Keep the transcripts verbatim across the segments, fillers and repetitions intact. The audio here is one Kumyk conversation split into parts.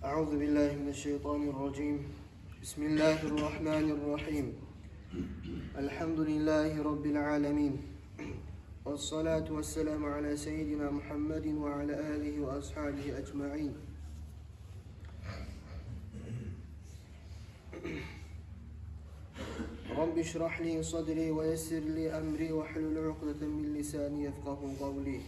أعوذ بالله من الشيطان الرجيم. بسم الله الرحمن الرحيم. الحمد لله رب العالمين. والصلاة والسلام على سيدنا محمد وعلى آله وأصحابه أجمعين. رب اشرح لي صدري ويسر لي أمري واحلل عقدة من لساني يفقهوا قولي.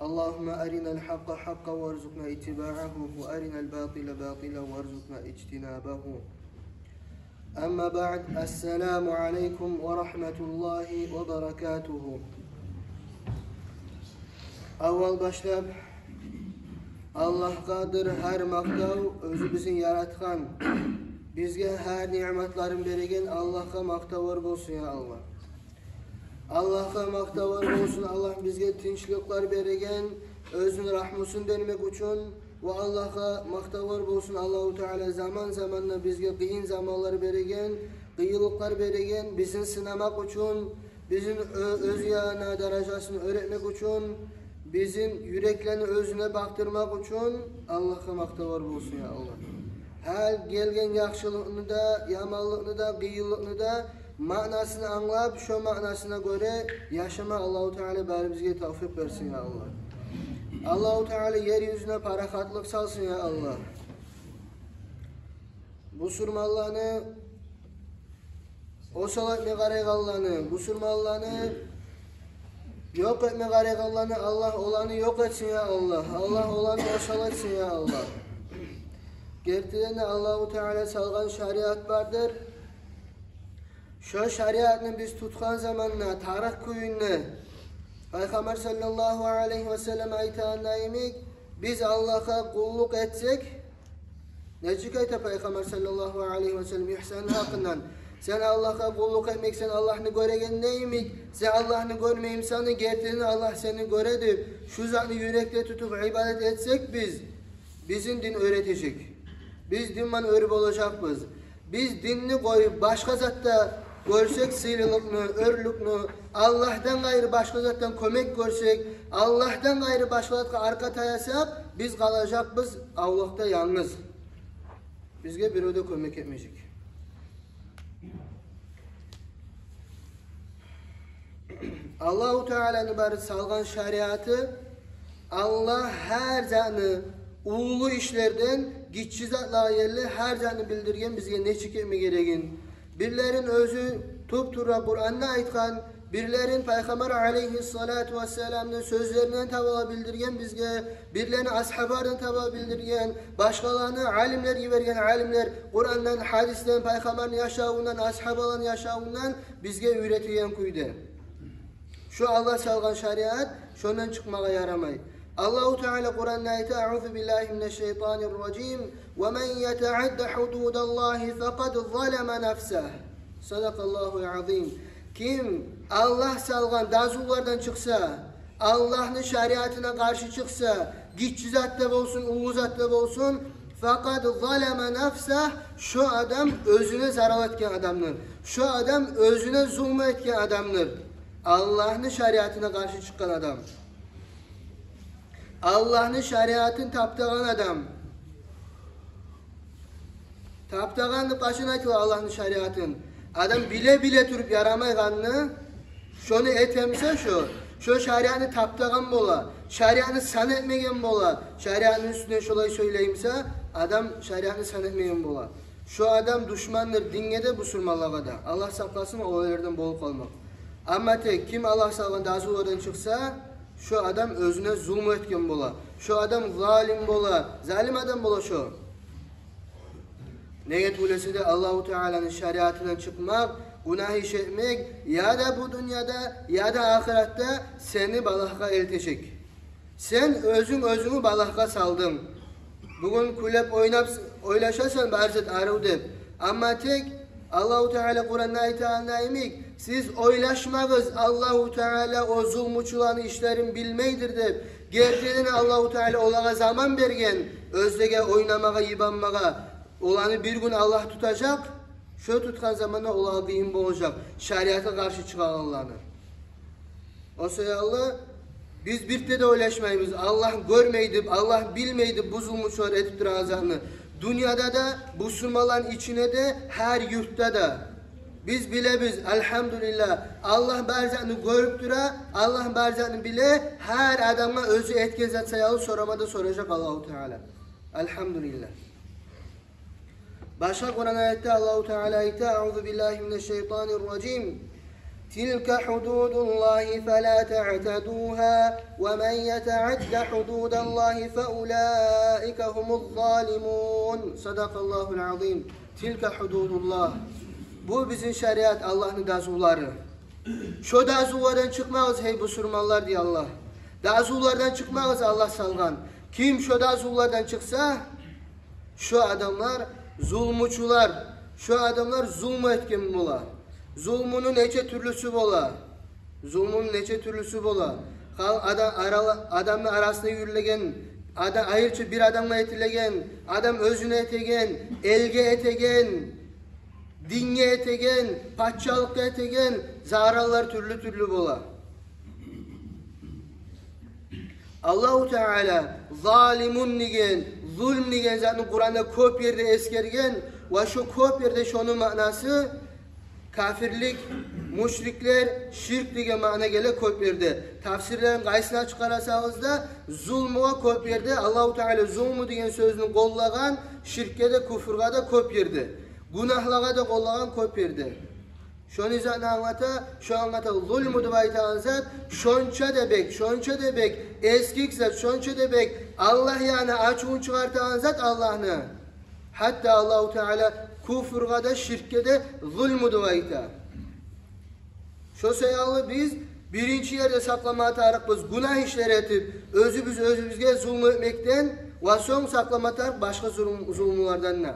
اللهم أرنا الحق حقا وارزقنا اتباعه وأرنا الباطل باطلا وارزقنا اجتنابه. أما بعد، السلام عليكم ورحمة الله وبركاته. Аввал башлап, Аллагьгъадыр гьар макътав, оьзю бизин яратгъан, бизге гьар ниъматларын береген Аллагьгъа макътавлар болсун, я Аллагь. Аллагьгъа макътавлар болсун, Аллагь бизге тынчлыкълар береген, оьзюню рагьмусун бермек учун, ва Аллагьгъа макътавлар болсун, Аллагьу Таала заман-заманда бизге къыйын заманлар береген, къыйынлыкълар береген, бизин сынамакъ учун, бизин оь-, оьз янына даражасын оьр этмек учун, бизин юреклени оьзюне бакъдырмакъ учун Аллагьгъа макътавлар болсун, я Аллагь. Гьар гелген яхшылыкъны да, яманлыкъны да, къыйынлыкъны да маънасын англап, шо маънасына гёре яшама Аллагьу Таала барыбызгъа тавфикъ берсин, я Аллагь. Аллагьу Таала ер юзюне парахатлыкъ салсын, я Аллагь. Бусурманланы осал этме къарайгъанланы, бусурманланы ёкъ этме къарайгъанланы Аллагь оланы ёкъ этсин, я Аллагь. Аллагь оланы осал этсин, я Аллагь. Гертиден де Аллагьу Таала салгъан шариат бардыр. Шо шариатны биз тутгъан заманда, тарыкъ кюйюнде, Пайхаммар саллаллагьу алайгьи ва саллам айтагъанда йимик, биз Аллагьгъа къуллукъ этсек, нечик айта Пайхаммар саллаллагьу алайгьи ва саллам ихсанны гьакъындан: сен Аллагьгъа къуллукъ этмек, сен Аллагьны гёрегенде йимик, сен Аллагьны гёрмеймисен, гертиден Аллагь сени гёре деп, шу затны юрекде тутуп ибадат этсек биз, бизин дин оьр этежек. Биз дин булан оьр болажакъбыз. Биз динни къоюп, башгъа затда гёрсек сыйлылыкъны, оьрлюкню, Аллагьдан къайры башгъа затдан кёмек гёрсек, Аллагьдан къайры башгъа затгъа аркъа таясакъ, биз къалажакъбыз авлакъда янгыз. Бизге бирев де кёмек этмежек. Аллагьу Тааланы бары салгъан шариаты, Аллагь гьар затны, уллу ишлерден гиччи затлагъа ерли, гьар затны билдирген бизге нечик этме герегин. Бирлерин оьзю туп-тувра Къуранда айтгъан, бирлерин Пайхаммар алайгьиссалату вассаламны сёзлеринден таба билдирген бизге, бирлерин асгьабалардан таба билдирген, башгъаланы алимлер йиберген, алимлер Къурандан, гьадисден, Пайхаммарны яшавундан, асгьабаланы яшавундан бизге уьйретеген кюйде. Шу Аллагь салгъан шариат, шондан чыкъмагъа ярамай. Аллагьу Таала Къуранда айта: أعوذ بالله من الشيطان الرجيم. ومن يتعد حدود الله فقد ظلم نفسه. صدق الله العظيم. Ким Аллагь салгъан дазулардан чыкъса, Аллагьны шариатына къаршы чыкъса, гиччи затда болсун, уллу затда болсун, فقد ظلم نفسه, шо адам оьзюне зарал этген адамдыр. Шо адам оьзюне зулму этген адамдыр. Аллагьны шариатына къаршы чыкъгъан адам. Аллагьны шариатын таптагъан адам. Таптагъан деп къачан айтыла Аллагьны шариатын? Адам биле-биле туруп ярамайгъанны, шону этемисе шо, шо шариатны таптагъан бола, шариатны сан этмеген бола, шариатны уьстюнде шолай сёйлеймисе, адам шариатны сан этмеген бола. Шо адам душмандыр динге де, бусурманлагъа да. Аллагь сакъласын олайлардан болуп къалмакъ. Амма тек ким Аллагь салгъан дазулардан чыкъса, шо адам оьзюне зулму этген бола. Шо адам залим бола, залим адам бола шо. Неге тюгюл эсе де Аллагьу Тааланы шариатындан чыкъмакъ, гюнагь иш этмек, я да бу дюньяда, я да ахыратда сени балагьгъа элтежек. Сен оьзюнг оьзюнгню балагьгъа салдынг. Бугюн кюлеп, ойнап с-, ойлашасан бары зат арив деп. Амма тек Аллагьу Таала Къуранда айтагъанда йимик, сиз ойлашмагъыз Аллагьу Таала о зулмучуланы ишлерин билмейдир деп. Гертиден Аллагьу Таала олагъа заман берген, оьзлеге ойнамагъа, йыбанмагъа. Оланы бир гюн Аллагь тутажакъ, шо тутгъан заманда олагъа къыйын болажакъ шариатгъа къаршы чыгъагъанланы. О саялы Биз бирт де ойлашмайбыз, Аллагь гёрмей деп, Аллагь билмей деп бу зулмучулар этип турагъан затны. Дюньяда да, бусурманланы ичинде де, гьар юртда да. Биз билебиз, альгьамдулиллагь, Аллагь бар затны гёрюп тура, Аллагь бар затны биле, гьар адамгъа оьзю этген зат саялы сорама да соражакъ Аллагьу Таала. Альгьамдулиллагь. Башгъа Къуран аятда Аллагьу Таала айта: «Аузу биллагьи минаш-шайтанир-ражим. Тилка гьудудуллагьи фала таътадугьа, ва ман ятаъадда гьудудаллагьи фа улаика гьумуз-залимун». Садакъаллагьул азим. Тилка гьудудуллагь. Бу бизин шариат, Аллагьны дазулары. Шо дазулардан чыкъмагъыз, гьей бусурманлар, дей Аллагь. Дазулардан чыкъмагъыз, Аллагь салгъан. Ким шо дазулардан чыкъса, шо адамлар зулмучулар, шо адамлар зулму этген бола. Зулмуну нече тюрлюсю бола. Зулмуну нече тюрлюсю бола. Хал-, ада-, арала-, адамны арасында юрюлеген, ада-, айрыча бир адамгъа этилеген, адам оьзюне этеген, элге этеген, динге этеген, пачалыкъгъа этеген зараллар тюрлю-тюрлю бола. Аллагьу Таала залимун деген, зулму деген затны Къуранда кёп ерде эсгерген, ва шо кёп ерде шону маънасы кафирлик, мушриклер, ширк деген маъна геле кёп ерде. Тафсирлерин къайсына чыгъарасагъыз да, зулмугъа кёп ерде Аллагьу Таала зулму деген сёзню къоллагъан, ширкге де, куфргъа да кёп ерде. Гюнагьлагъа да къоллагъан кёп ерде. Шону затны англата, шо англата, зулму деп айтагъан зат шонча да бек, шонча да бек эсгик зат, шонча да бек Аллагь янына ачувун чыгъартагъан зат Аллагьны. Гьатта Аллагьу Таала куфргъа да, ширкге де зулму деп айта. Шо саялы биз биринчи ерде сакъланма тарыкъбыз гюнагь ишлер этип, оьзюбюз оьзюбюзге зулму этмекден, ва сонг сакъланма тарыкъ башгъа зулм-, зулмулардан да.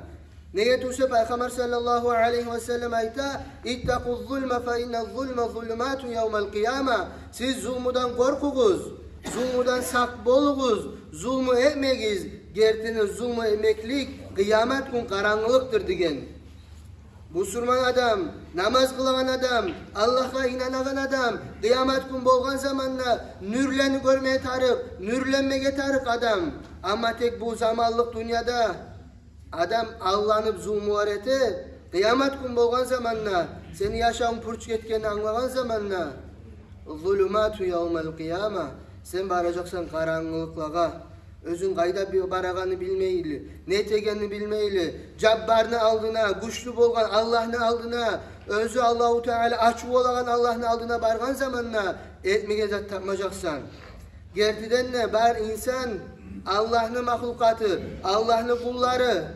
Неге тюгюл де Пайхаммар саллаллагьу алайгьи ва саллам айта: «Иттакъуз-зулма фа инназ-зулма зулуматун явмал-къияма». Сиз зулмудан къоркъугъуз, зулмудан сакъ болугъуз, зулму этмегиз. Гертиден зулму этмеклик къыямат гюн къарангылыкъдыр деген. Бусурман адам, намаз къылагъан адам, Аллагьгъа инанагъан адам къыямат гюн болгъан заманда нюрлени гёрмеге тарыкъ, нюрленмеге тарыкъ адам. Амма тек бу заманлыкъ дюньяда адам алданып зулмулар эте, къыямат гюн болгъан заманда, сени яшавунг пуч гетгенин англагъан заманда, зулумату явмал-къияма, сен баражакъсан къарангылыкълагъа. Оьзюнг къайда би-, барагъанны билмейли, не этегенни билмейли, Жаббарны алдына, гючлю болгъан Аллагьны алдына, оьзю Аллагьу Таала ачуву болагъан Аллагьны алдына баргъан заманда этмеге зат тапмажакъсан. Гертиден де, бар инсан Аллагьны махлукъаты, Аллагьны къуллары.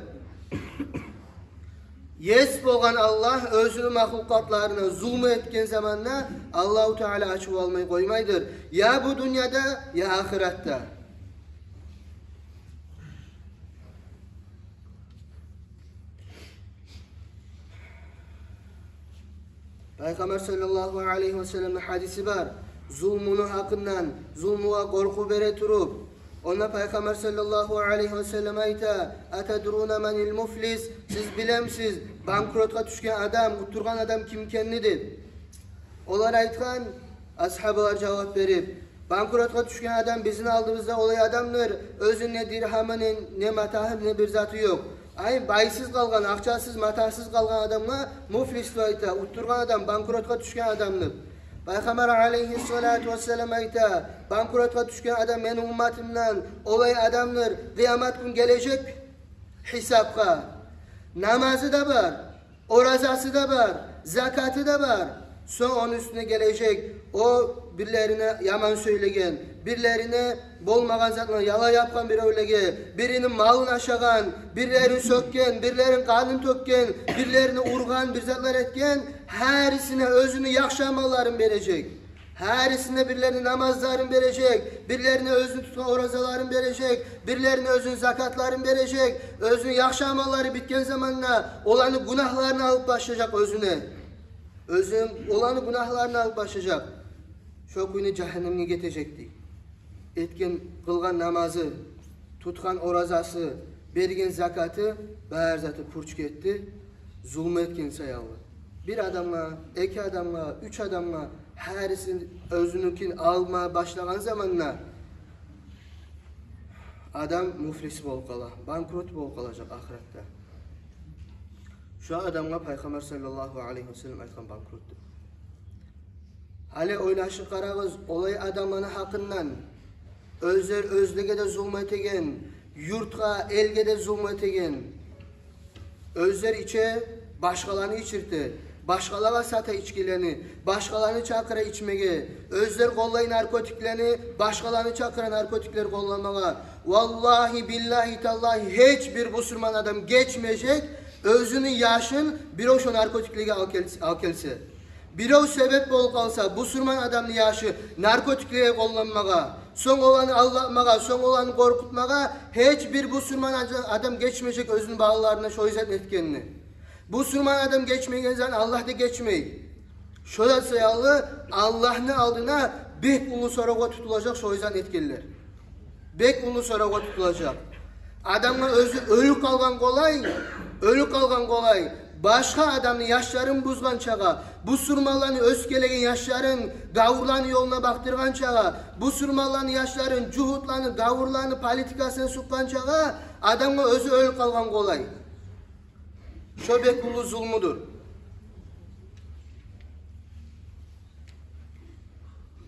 Ес болгъан Аллагь оьзюню махлукъатларына зулму этген заманда Аллагьу Таала ачуву алмай къоймайдыр. Я бу дюньяда, я ахыратда. Пайхаммар саллаллагьу алайгьи ва салламны гьадиси бар. Зулмуну гьакъындан, зулмугъа къоркъув бере туруп, онда Пайхаммар саллаллагьу алайгьи ва саллам айта: «Атадруна манил муфлис?» Сиз билемисиз, банкротгъа тюшген адам, утдургъан адам ким экенни деп. Олар айтгъан, асгьабалар жавап берип: «Банкротгъа тюшген адам бизин алдыбызда олай адамдыр, оьзюню не диргьамы, не, не матагьы, не бир заты ёкъ». Ай, байсыз къалгъан, акъчасыз, матасыз къалгъан адамгъа муфлис деп айта, утдургъан адам, банкротгъа тюшген адам деп. Пайхаммар алайгьиссалату вассалам айта: «Банкротгъа тюшген адам мени умматымдан олай адамдыр, къыямат гюн гележек гьисапгъа. Намазы да бар, оразасы да бар, закаты да бар. Сонг ону уьстюне гележек, о бирлерине яман сёйлеген, бирлерине болмагъан затланы яла япгъан биревлеге, бирини малын ашагъан, бирлерин сёкген, бирлерин къанын тёкген, бирлерини ургъан, бир затлар этген, гьарисине оьзюню яхшы амалларын бережек. Гьарисине бирлерине намазларын бережек, бирлерине оьзюню тутгъан оразаларын бережек, бирлерине оьзюню закатларын бережек, оьзюню яхшы амаллары битген заманда оланы гюнагьларын алып башлажакъ оьзюне. Оьзюню, оланы гюнагьларын алып башлажакъ. Шо гюню жагьаннемге гетежек», — дей. Этген, къылгъан намазы, тутгъан оразасы, берген закаты, бар заты пуч гетди, зулму этген саялы. Бир адамгъа, эки адамгъа, уьч адамгъа Гьариси оьзюнюкин алма башлагъан заманда адам муфлис болуп къала, банкрот болуп къалажакъ ахыратда. Шо адамгъа Пайхаммар саллаллагьу алайгьи васаллам айтгъан банкрот деп. Гьали ойлашып къарагъыз олай адамланы гьакъындан. Оьзлер оьзлеге де зулму этеген, юртгъа, элге де зулму этеген. Оьзлер иче, башгъаланы ичирте, башгъалагъа сата ичкилени, башгъаланы чакъыра ичмеге. Оьзлер къоллай наркотиклени, башгъаланы чакъыра наркотиклер къолламагъа. Валлагьи, биллагьи, таллагьи, гьеч бир бусурман адам гечмежек оьзюню яшын биров шо наркотиклеге алып гел-, алып гелсе. Биров себеп болуп къалса бусурман адамны яшы наркотиклеге къолланмагъа, сонг оланы алдатмагъа, сонг оланы къоркъутмагъа, гьеч бир бусурман ад-, адам гечмежек оьзюню балаларына шо изат этгенни. Бусурман адам гечмеген затны Аллагь да гечмей. Шо зат саялы Аллагьны алдына бек уллу соравгъа тутулажакъ шо изат этгенлер. Бек уллу соравгъа тутулажакъ. Адамгъа оьзю оьлюп къалгъан къолай, оьлюп къалгъан къолай, башгъа адамны яшларын бузгъан чагъа, бусурманланы, оьсюп гелеген яшларын гавурланы ёлуна бакъдыргъан чагъа, бусурманланы яшларын жугьутланы, гавурланы политикасына сукъгъан чагъа, адамгъа оьзю оьлюп къалгъан къолай. Шо бек уллу зулмудур.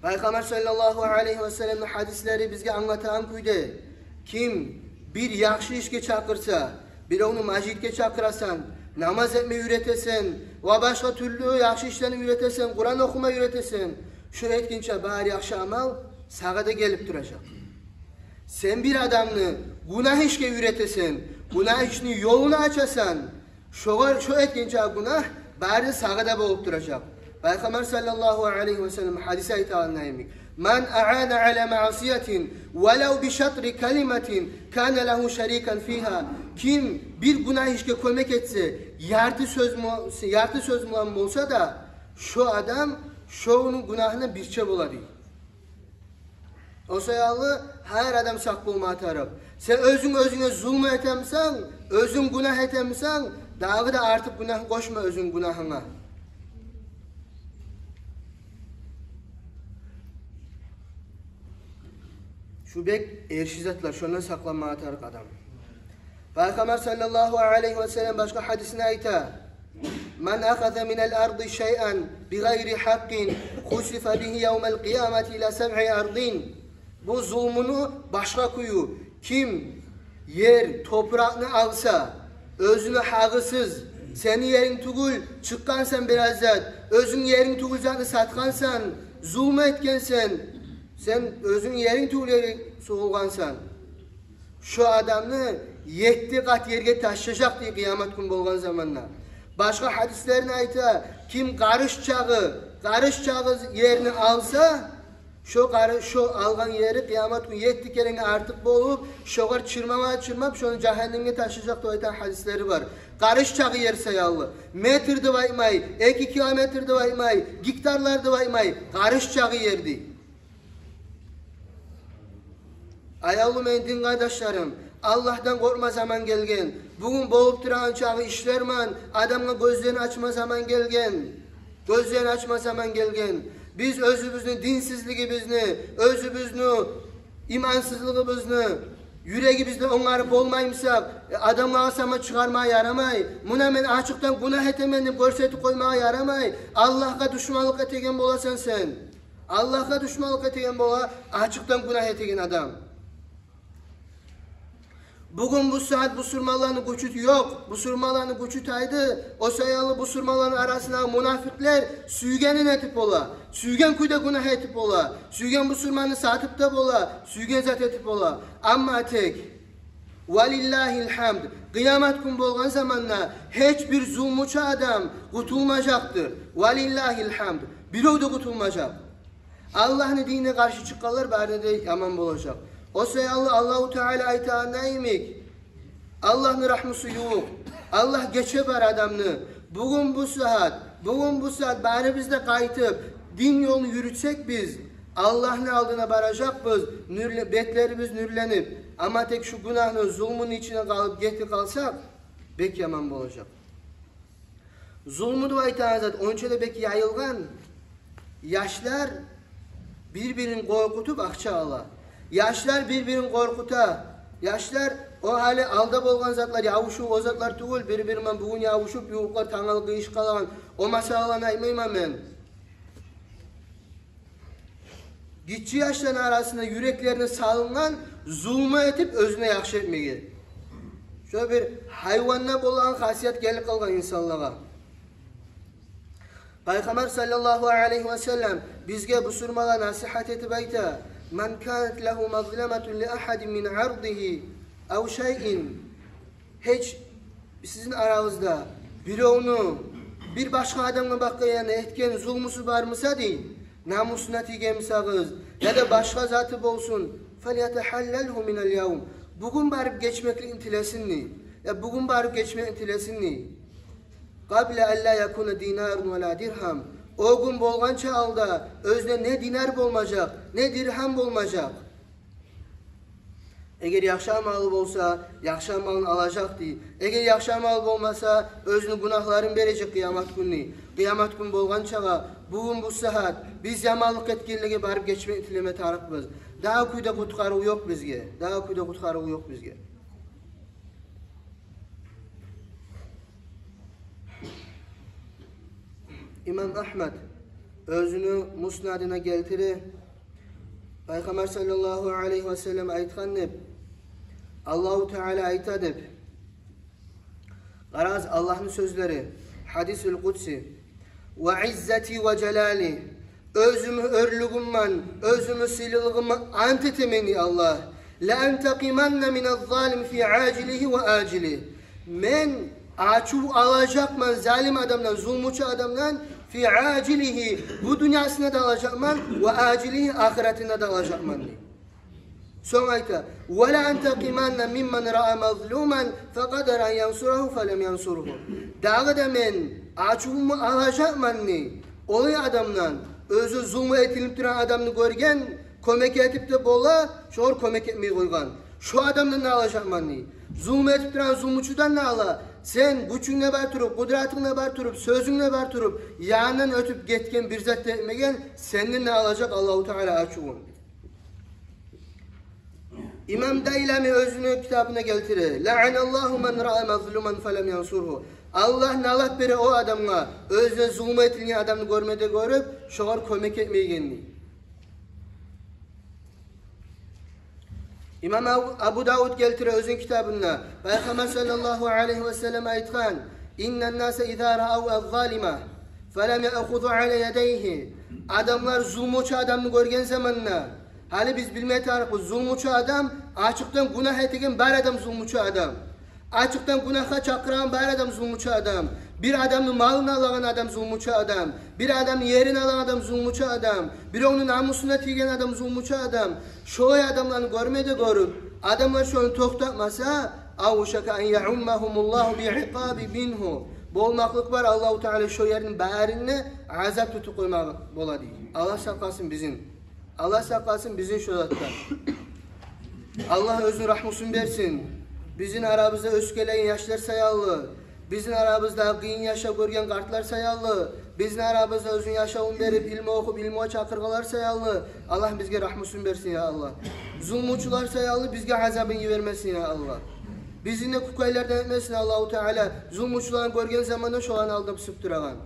Пайхаммар саллаллагьу алайгьи васалламны гьадислери бизге англатагъан кюйде, ким бир яхшы ишге чакъырса, биревню межитге чакъырасан, намаз этме уьйретесен ва башгъа тюрлю яхшы ишлени уьйретесен, Къуран охума уьйретесен, шо этгинче бары яхшы амал сагъа да гелип туражакъ. Сен бир адамны гюнагь ишге уьйретесен, гюнагь ишни ёлуну ачасан, шогъар, шо этгинче гюнагь бары сагъа да болуп туражакъ. Пайхаммар саллаллагьу алайгьи васаллам гьадис айтагъанда йимик: «Ман аана ала маъсиятин валав би шатри калиматин кана лагьу шарикан фигьа». Ким бир гюнагь ишге кёмек этсе, ярты сёз мо-, ярты сёз булан болса да, шо адам шону гюнагьына бирче бола дей. О саялы гьар адам сакъ болма тарыкъ. Сен оьзюнг оьзюнге зулму этемисен, оьзюнг гюнагь этемисен, дагъы да артыкъ гюнагь къошма оьзюнг гюнагьынга. Шу бек эрши затлар, шондан сакъланма тарыкъ адам. Пайхаммар саллаллагьу алайгьи васаллам башгъа гьадисинде айта: «Ман ахаза минал арди шайъан бигъайри хьакъкъин хусифа бигьи явмал къиямати ила сабъи ардин». Бу зулмуну башгъа кюю: ким ер, топуракъны алса оьзюню гьакъысыз, сени еринг тюгюл, чыкъгъансан бираз зат, оьзюнг еринг тюгюл затны сатгъансан, зулму этгенсен, сен оьзюнг еринг тюгюл ерге сугъулгъансан. Шо адамны етти къат ерге ташлажакъ дей къыямат гюн болгъан заманда. Башгъа гьадислерин айта: ким къарыш чагъы, къарыш чагъы ерни алса, шо къары-, шо алгъан ери къыямат гюн етти керенге артыкъ болуп, шогъар чырмама чырмап, шону жагьаннемге ташлажакъ деп айтагъан гьадислери бар. Къарыш чагъы ер саялы. Метр деп айтмай, эки километр деп айтмай, гектарлар деп айтмай, къарыш чагъы ер дей. Аявлу мени дин къардашларым, Аллагьдан къоркъма заман гелген. Бугюн болуп турагъан чагъы ишлер ман адамгъа гёзлерин ачма заман гелген. Гёзлерин ачма заман гелген. Биз оьзюбюзню динсизлигибизни, оьзюбюзню имансызлыгъыбызны юрегибизде онгарып болмаймысакъ, э, адамлагъа сама чыгъармагъа ярамай. Муна мен ачыкъдан гюнагь этемен деп гёрсетип къоймагъа ярамай. Аллагьгъа душманлыкъ этеген боласан сен. Аллагьгъа душманлыкъ этеген бола ачыкъдан гюнагь этеген адам. Бугюн бу сагьат бусурманланы гючю ёкъ. Бусурманланы гючю тайды. О саялы бусурманланы арасындагъы мунафикълер сюйгенин этип бола. Сюйген кюйде гюнагь этип бола. Сюйген бусурманны сатып да бола. Сюйген зат этип бола. Амма тек, валиллагьил хьамд, къыямат гюн болгъан заманда гьеч бир зулмучу адам къутулмажакъдыр. Валиллагьил хьамд, биров де къутулмажакъ. Аллагьны динине къаршы чыкъгъанлар бары да яман болажакъ. О саялы Аллагьу Таала айтагъанда йимик, Аллагьны рагьмусу ювукъ. Аллагь гече бар адамны. Бугюн бу сагьат, бугюн бу сагьат барыбыз да къайтып, дин ёлну юрютсек биз, Аллагьны алдына баражакъбыз, нюрле-, бетлерибиз нюрленип. Амма тек шу гюнагьны, зулмуну ичине къалып гетип къалсакъ, бек яман болажакъ. Зулму деп айтагъан зат онча да бек яйылгъан. Яшлар бир-бирин къоркъутуп акъча ала. Яшлар бир-бирин къоркъута. Яшлар, о гьали алда болгъан затлар, ябушув, о затлар тюгюл, бир-бири булан бугюн ябушуп, ювукълар тангала къыйышып къалагъан. О масъаланы айтмайман мен. Гиччи яшланы арасына юреклерине салынгъан зулму этип, оьзюне яхшы этмеге. Шо бир гьайванда болагъан хасият гелип къалгъан инсанлагъа. Пайхаммар саллаллагьу алайгьи ва саллам бизге, бусурманлагъа насигьат этип айта: «Ман канат лагьу мазламатун ли агьадин мин ардигьи ав шайин». Гьеч сизин арагъызда биревню бир башгъа адамгъа бакъгъан яны этген зулмусу бармыса, дей, намусуна тийген буса къыз, яда башгъа заты болсун, «фальятагьаллалгьу минал явм». Бугюн барып гечмекликни тилесин, дей. Я бугюн барып гечмекни тилесин, дей. «Къабла ан ла якуна динарун ва ла диргьам». О гюн болгъанча алда оьзюне не динар болмажакъ, не диргьам болмажакъ. Эгер яхшы амалы болса, яхшы амалын алажакъ, дей. Эгер яхшы амалы болмаса, оьзюню гюнагьларын бережек къыямат гюнню. Къыямат гюн болгъанчагъа, бугюн бу сагьат биз яманлыкъ этгенлеге барып гечмекни тилеме тарыкъбыз. Дагъы кюйде къутгъарыв ёкъ бизге. Дагъы кюйде къутгъарыв ёкъ бизге. Имам Агьмад оьзюню Муснадына гелтире, Пайхаммар саллаллагьу алайгьи ва саллам айтгъан деп, Аллагьу Таала айта деп. Къарагъыз, Аллагьны сёзлери, гьадисул къудси: «Ва иззати ва жалали», оьзюмню оьрлюгюм булан, оьзюмню сыйлылыгъым булан ант этемен, дей Аллагь, «ла антакъиманна миназ залими фи ажлигьи ва ажилигьи». Мен ачув алажакъман залим адамдан, зулмучу адамдан, фи ажлигьи, бу дюньясында да алажакъман, ва ажилигьи, ахыратында да алажакъман, дей. Сонг айта: «Ва ла антакъиманна мимман раа мазлуман факъадара ан янсурагьу фалам янсургьу». Дагъы да мен ачувумну алажакъман, дей, олай адамдан, оьзю зулму этилип турагъан адамны гёрген, кёмек этип де бола, шогъар кёмек этмей къойгъан. Шо адамдан да алажакъман, дей. Зулму этип турагъан зулмучудан да ала. Сен гючюнг де бар туруп, къудратынг да бар туруп, сёзюнг де бар туруп, янындан оьтюп гетген, бир зат да этмеген, сенден де алажакъ Аллагьу Таала ачувун. Имам Дайлами оьзюню китабында гелтире: «Лаъаналлагьу ман раа мазлуман фалам янсургьу». Аллагь налат бере о адамгъа, оьзюне зулму этилген адамны гёрме де гёрюп, шогъар кёмек этмейгенни. Имам Абу, Абу Давуд гелтире оьзюню китабында, Пайхаммар саллаллагьу алайгьи ва саллам айтгъан: «Иннан наса иза раав аз-залима фалам яъхузу ала ядайгьи». Адамлар зулмучу адамны гёрген заманда, гьали биз билме тарыкъбыз, зулмучу адам, ачыкъдан гюнагь этеген бар адам зулмучу адам. Ачыкъдан гюнагьгъа чакъырагъан бар адам зулмучу адам. Бир адамны малын алагъан адам зулмучу адам. Бир адамны ерин алагъан адам зулмучу адам. Биревню намусуна тийген адам зулмучу адам. Шолай адамланы гёрме де гёрюп, адамлар шону токътатмаса, «авшака ан яъуммагьумуллагьу би икъабин мингьу». Болмакълыкъ бар, Аллагьу Таала шо ерни барына азап тутуп къоймагъа бола, дей. Аллагь сакъласын бизин. Аллагь сакъласын бизин шо затдан. Аллагь оьзюню рагьмусун берсин. Бизин арабызда оьсюп гелеген яшлар саялы, бизин арабызда къыйын яшав гёрген къартлар саялы, бизин арабызда оьзюню яшавун берип, илму охуп, илмугъа чакъыргъанлар саялы Аллагь бизге рагьмусун берсин, я Аллагь. Зулмучулар саялы бизге азабын йибермесин, я Аллагь. Бизин де кукайлардан этмесин Аллагьу Таала, зулмучуланы гёрген заманда шоланы алдына пысып турагъан.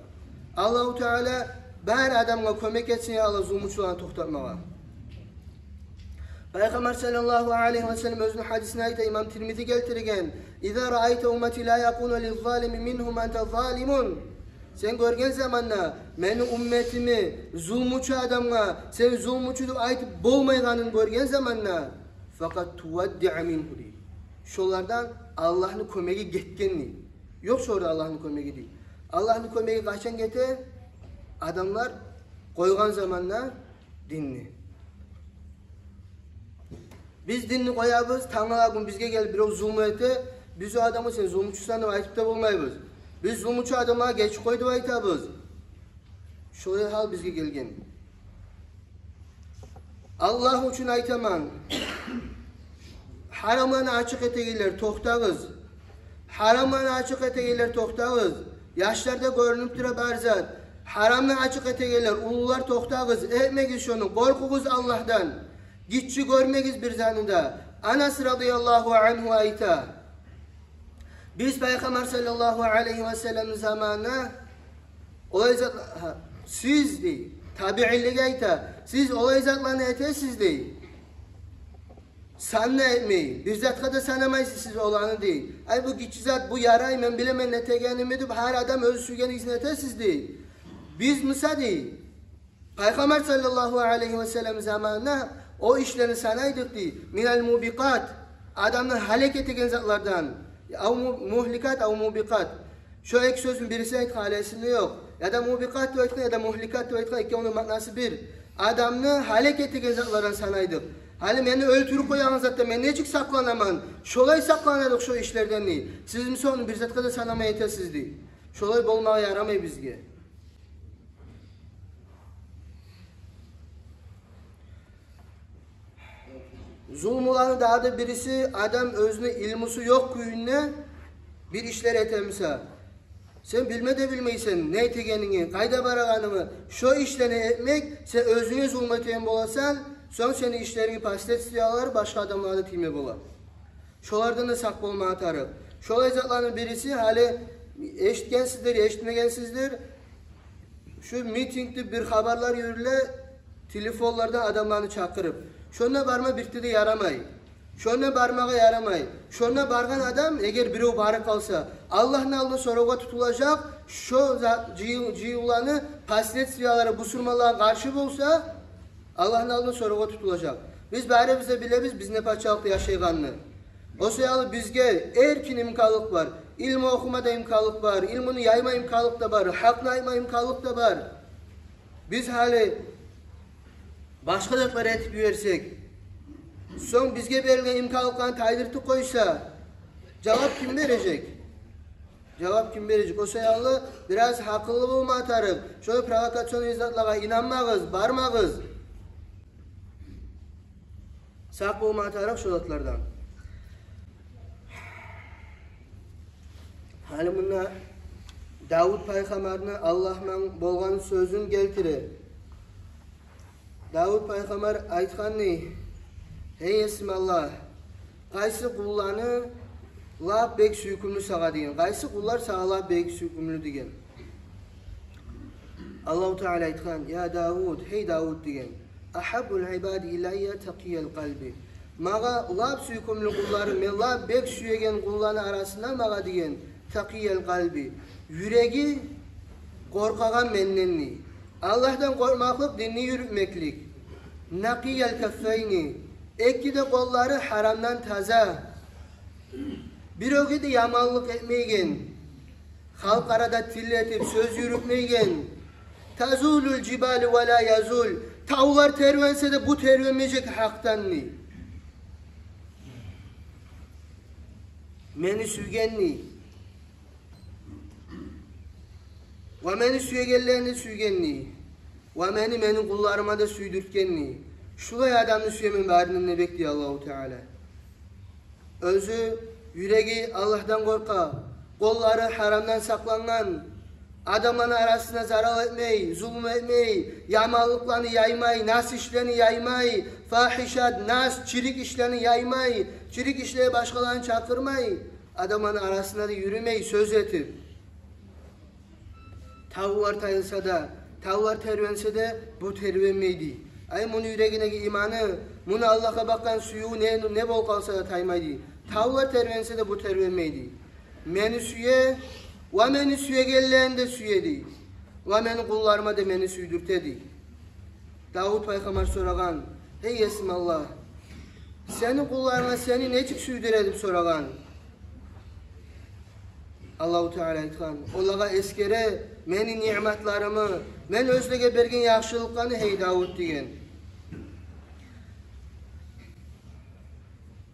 Аллагьу Таала бар адамгъа кёмек этсин, я Аллагь, зулмучуланы токътатмагъа. Пайхаммар саллаллагьу алайгьи ва саллам оьзюню гьадисинде айта, имам Тирмизи гелтирген: «Иза раайта уммати ла якъуна лиз-залими мингьум анта залимун». Сен гёрген заманда мени умметими зулмучу адамгъа сен зулмучу деп айтып болмайгъанын гёрген заманда, «факъад туваддиа мингьу», дей. Шолардан Аллагьны кёмеги гетген, дей. Ёкъ шоларда Аллагьны кёмеги, дей. Аллагьны кёмеги къачан гете? Адамлар къойгъан заманда динни. Биз динни къоябыз, тангала гюн бизге гелип бирев зулму эте, биз о адамгъа «сен зулмучусан» деп айтып да болмайбыз. Биз зулмучу адамлагъа «гечип къой» деп айтабыз. Шолай гьал бизге гелген. Аллагь учун айтаман. Гьарамланы ачыкъ этегенлер, токътагъыз. Гьарамланы ачыкъ этегенлер, токътагъыз. Яшларда гёрюнюп тура бар зат. Гьарамны ачыкъ этегенлер, уллулар, токътагъыз, этмегиз шону, къоркъугъуз Аллагьдан. Гиччи гёрмегиз бир затны да. Анас радияллагьу ангьу айта: «Биз Пайхаммар саллаллагьу алайгьи ва салламны заманына олай зат, гьа, сиз, – дей, табиинлеге айта, – сиз олай затланы этесиз, – дей, – санны этмей, бир затгъа да санамайсыз сиз оланы, – дей. – Ай, бу гиччи зат, бу ярай, мен билемен не этегенимни деп, гьар адам оьзю сюйгенин этесиз, – дей. – Биз буса, – дей, – Пайхаммар саллаллагьу алайгьи ва саллам заманына о ишлени санайдыкъ, – дей, – минал мубикъат, адамны гьалек этеген затлардан, ав му-, мугьликат, ав мубикъат. Шо эки сёзню бириси айтгъан, гьали эсимде ёкъ. Яда мубикъат деп айтгъан, яда мугьликат деп айтгъан, экевню маънасы бир. Адамны гьалек этеген затлардан санайдыкъ. Гьали мени оьлтюрюп къоягъан затдан мен нечик сакъланаман, шолай сакъланадыкъ шо ишлерден, – дей. – Сиз буса ону бир затгъа да санамай этесиз, – дей. – Шолай болмагъа ярамай бизге». Зулмуланы дагъы да бириси, адам оьзюню илмусу ёкъ кюйде бир ишлер этемиса, сен билме де билмейсен не этегенингни, къайда барагъанынгны, шо ишлени этмек, сен оьзюнге зулму этеген боласан, сонг сени ишлерингни последствиялары башгъа адамлагъа да тийме бола. Шолардан да сакъ болмагъа тарыкъ. Шолай затланы бириси, гьали эшитгенсиздир, эшитмегенсиздир, шу митинг деп бир хабарлар юрюле, телефонлардан адамланы чакъырып. Шонда барма бирт де ярамай. Шонда бармагъа ярамай. Шонда баргъан адам, эгер бирев барып къалса, Аллагьны алдына соравгъа тутулажакъ. Шо за-, жыйы-, жыйывланы последствиялары бусурманлагъа къаршы болса, Аллагьны алдына соравгъа тутулажакъ. Биз барыбыз да билебиз биз не пачалыкъда яшайгъанны. О саялы бизге эркин имканлыкъ бар. Илму охума да имканлыкъ бар, илмуну яйма имканлыкъ да бар, гьакъны айтма имканлыкъ да бар. Биз гьали башгъа затлар этип йиберсек, сонг бизге берилген имканлыкъланы тайдыртып къойса, жавап ким бережек? Жавап ким бережек? О саялы бираз гьакъыллы болма тарыкъ. Шо провокационный затлагъа инанмагъыз, бармагъыз. Сакъ болма тарыкъ шо затлардан. Гьали мунда Давут пайхаммарны Аллагьман болгъан сёзюн гелтире. Давут пайхаммар айтгъан дей: «Гьей Есим Аллагь, къайсы къулланы лап бек сюйкюмлю сагъа?» – деген. «Къайсы къуллар сагъа лап бек сюйкюмлю?» – деген. Аллагьу Таала айтгъан: «Я Давут, гьей Давут, – деген, – агьаббул ибади илайя такъиял къалби. Магъа лап сюйкюмлю къулларым, мен лап бек сюеген къулланы арасында магъа, – деген, – такъиял къалби, юреги къоркъагъан менден, – дей. – Аллагьдан къоркъмакълыкъ, динни юрютмеклик. Накъиял каффайни, эки де къоллары гьарамдан таза. Биревге де яманлыкъ этмейген, халкъ арада тиллетип сёз юрютмейген. Тазулул жибалу ва ла язул, тавлар тербенсе де бу тербенмежек гьакъдан, – дей. – Мени сюйген, – дей. – Ва мени сюегенлени сюйген, – дей. – Ва мени, мени къулларыма да сюйдюртген, – дей. – Шулай адамны сюемен барындан да бек», – дей Аллагьу Таала. Оьзю юреги Аллагьдан къоркъа, къоллары гьарамдан сакълангъан, адамланы арасына зарал этмей, зулму этмей, яманлыкъланы яймай, нас ишлени яймай, фагьишат, нас, чирик ишлени яймай, чирик ишлеге башгъаланы чакъырмай, адамланы арасына да юрюмей сёз этип. Тавлар тайылса да, тавлар тербенсе де, бу тербенмей, – дей. Ай, муну юрегиндеги иманы, муну Аллагьгъа бакъгъан сюювю не, не болуп къалса да таймай, – дей. – Тавлар тербенсе де, бу тербенмей, – дей. – Мени сюе, ва мени сюегенлени де сюе, – дей. – Ва мени къулларыма да мени сюйдюрте», – дей. Давут пайхаммар сорагъан: «Гьей Есим Аллагь, сени къулларынга сени нечик сюйдюре?» – деп сорагъан. Аллагьу Таала айтгъан: «Олагъа эсгере мени ниъматларымы, мен оьзлеге берген яхшылыкъланы, гьей Давут, – деген. –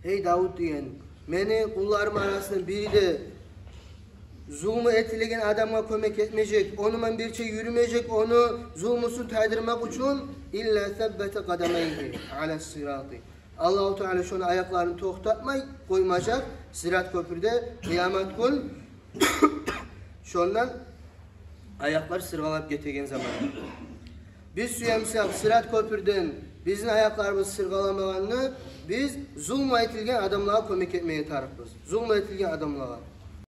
Гьей Давут, – деген, – мени къулларым арасындан бири де зулму этилеген адамгъа кёмек этмежек, онуман бирче юрюмежек, ону зулмусун тайдырмакъ учун, илла саббата къадамайгьи ала сирати. Аллагьу Таала шону аякъларын токътатмай къоймажакъ сират кёпюрде къыямат гюн. Шондан аякълар сыргъалап гетеген заманда. Биз сюемсек Сырат кёпюрден бизин аякъларыбыз сыргъаламагъанны, биз зулму этилген адамлагъа кёмек этмеге тарыкъбыз. Зулму этилген адамлагъа.